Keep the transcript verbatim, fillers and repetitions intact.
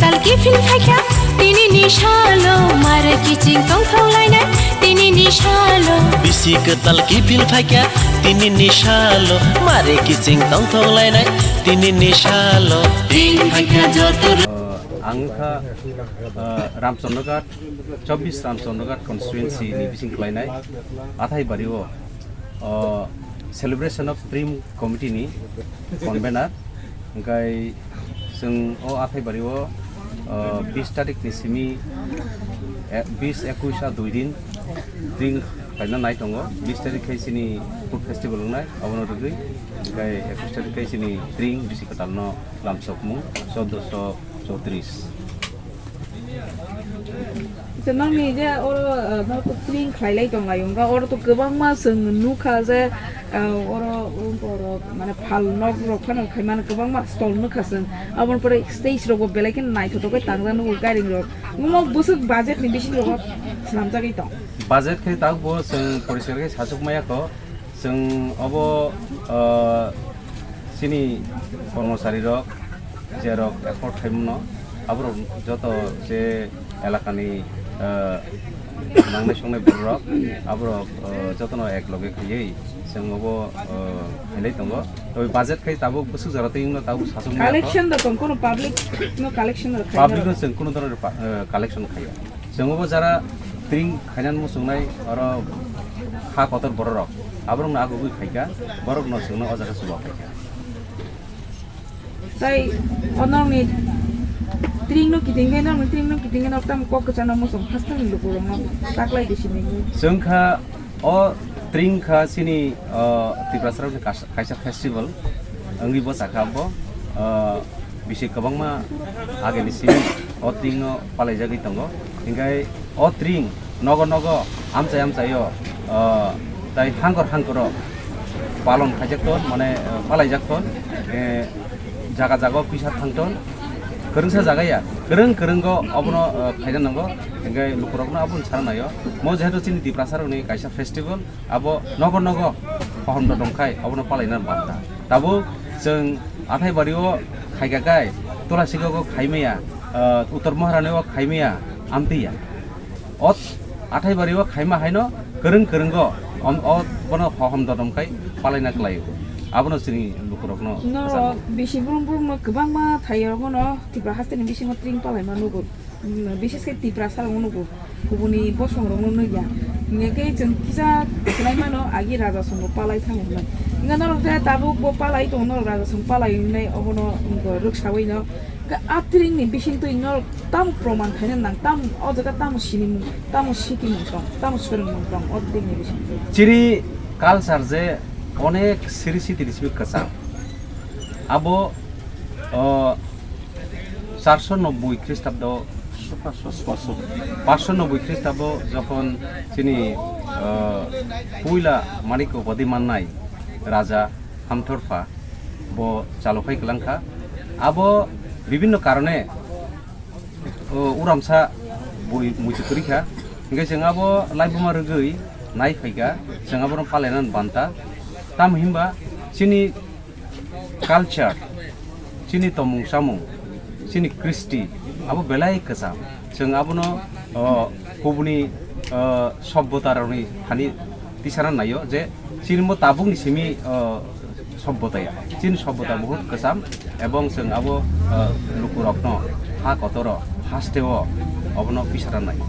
Talki phil phaikha tini ni salo, mare kiching tongthok lainai tini ni salo. Bisi kwtal kiphil phaikha tini ni salo, mare kiching tongthok lainai tini ni salo. Phil phaikha joto. Uh, ang wngkha, uh, Ramchandra Ghat, chobbish Ramchandra Ghat constituency ni bising khlainai Athaibari o, uh, Celebration of Tring Committee ni convener, hingkai chwng o Athaibari o, uh, bis tarik ni simi, eh, bis ekush a dui din Tring khlaina nai tongo. Bis tarik khai chini food festival wngnai, abono rwgwi, hingkai ekush tarik khai chini Tring bisi kwtal no lamsokmung, choddo so chowtris. Acha, nokni je oro, eh, norok tring khlailai tong lai, wngkha oro to kwbangma chwng nukha je, eh, oro, oro, mane, phal nok rok phano khaimani kwbangma stall nukha chwng. Aboni pore stage rokbo belai kheno naithotok khe tangjak nugo gairing rok. Omo bwswk budget ni bising rogo swnamjagwi tong? Budget khe tabukbo chwng poriskar khe sachuk maya kho. Chwng obo, ah, chini kormochari rok, je rok effort khaimano, aborok joto je elakani, ah, nangnai songnai borok rok, aborok, ah, jotono ek loge khaiwi chwng obo, ah, khailai tongo. Tei budget khai tabuk bwswk jora twi wngno tabuk sachuk maya kho. Collection da tong, kono public no collection da khai. Public no chwng kunu dhoroner pa-, ah, collection khaiya. Chwng obo jara tring khainani muchungnai oro ha kotor bororok, aborokno agugwi phaikha, borokno chwngno o jaga chuba phaikha. Tai o norokni tringno kitingkhe, norokni tringno kitingkhe norok tamo kok kwchangno muchung hasteni lukurokno taklai di simi. Chwng kha o tring kha chini, o, Tiprasarokni kas-, kaisa festival wngwi bwsakha bo, o, bisi kwbangma ageni simi o tringno palaijagwi tongo. Hinkhe o tring nogo nogo amchai amchaio, ah, tai hangkor hangkoro palon khaijak ton, mane, ah, palaijak ton, eh, jaga jaga o pisa thang ton, kwrwngsa jaga ya, kwrwng kwrwngo obono, ah, khaina nango, hinkhe lukurokno abono sana naio. Mo jehetu chini Tiprasarokni kaisa festival, abo nogo nogo hohom dodong khai abono palaina banta. Tabuk chwng Athaibari o khaika kai, Tulasigago khaimaya, ah, Uttor Maharani o khaimaya, amtwi ya. O Athaibari o khaima haino kwrwng kwrwngo om-, o bono hohom dodom khai palaina kwlaio. Abono chini lukurokno. Norok bisi brum brumno kwbangma thairokno Tipra hasteni bisingo tring palaima nugo. Mm, bises khe Tiprasarokno nugo, kubuni bosongrokno nukya. Hinkhe chwng kisa khwnai mano, agi Raja Songbo palai thango hwnwi. Hinkhe norok je tabuk bo palai tongo, norok Raja Song palai hwnwi obono rwksaui no. Hinkhe a tringni bisingtwi norok tamo proman khaina nang, tamo o jaga tamo sinimung, tamo sikimung tong, tamo swrwngmung tong o tringni bisingtwi? Chini culture je onek siri sitini simi kwcham. Abo, o, Charso nobboi Khristabdo, paanso nobboi Khristabdo jokhon chini, ah, puila Manikya Upadi mannai Raja Hamthorpa bo chalokhai kwlangkha. Abo bibinno karone, o, uramsa bui muitu kwrwikha. Hinkhe chwng abo laibuma rwgwi nai phaikha, chwng abono palainani banta. Tamo hinba chini culture, chini tomung chamung, chini kristi, abo belai kwcham. Chwng abono, o, kubuni, o, sobbotarokni thani tisana naio je chini bo tabukni simi, o, sobbota ya. Chini sobbota buhut kwcham ebong chwng abo, o, lukurokno ha kotoro hasteo obono tisana naio.